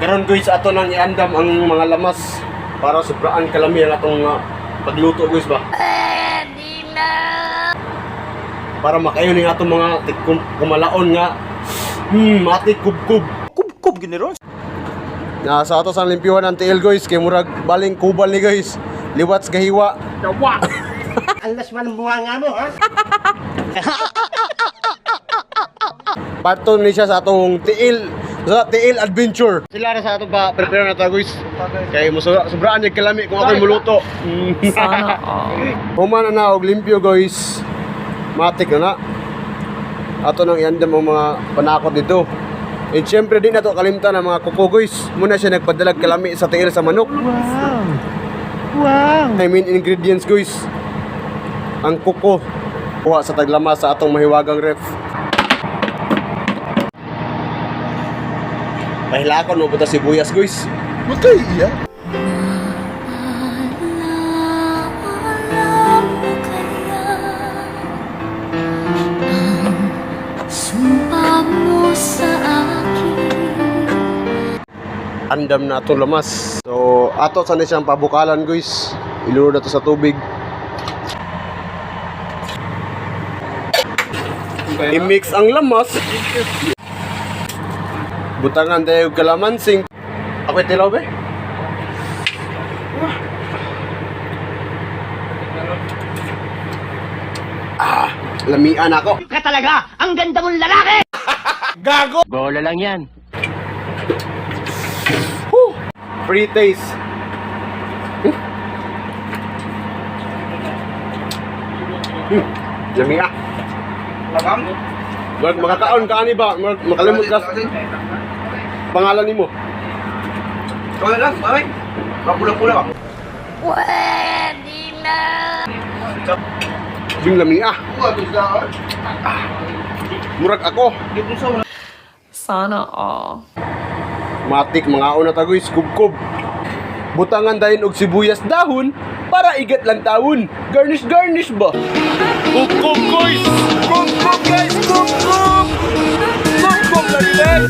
Karon guys, ato nang iandam ang mga lamas para sobraan kalami ang atong pagluto, guys, ba. Para makayon yung atong mga kumalaon nga matik kubkub. Kubkub gini ron. Na sa ato sa limpyuhan ang tiil, guys, kay murag baling kubal ni, guys. Liwat sa gahiwa. Alas man ang bunga mo, ha? Part 2 ni siya sa atong tiil, sa tiil adventure. Sila ra sa ato pa prepare na ta, guys. Kay mo sobraan yung kalami kung ako'y muluto. Sana all. Human na na og limpyo, guys. Matik na na. Ato nang iandam ang mga panakot dito. And syempre di na to kalimtan ang mga kuko, guys. Muna siya nagpadalag kalami sa tiil sa manok. Wow! Wow! I mean ingredients, guys. Ang kuko. Kuha sa taglama sa atong mahiwagang ref. Pahilakon mo punta sibuyas, guys. Matay iya. Alam mo kaya ang sumpa mo sa akin? Andam na atong lamas. So, ato sa ni siyang pabukalan, guys. Iluro na to sa tubig. I-mix ang lamas. Butangan tayo og kalamansi. Ako tilaw be. Ah, lamian ako. Ka talaga! Ang ganda mong lalaki! Bola lang yan. Whew! Free taste. Lami ah. Mark, makakaon ka ani ba? Mark, makalimot ka. Pangalan nimo. Wala lang, bye. Mapula-pula ba? Pwede na! Yung lami ah. Murag ako. Sana all. Matik mga una ta, guys, kubkob. Butangan dayon og sibuyas dahon para igat lang taon. Garnish garnish ba? Kubkob, guys. Kubkob, guys, kubkob. Kubkob lang.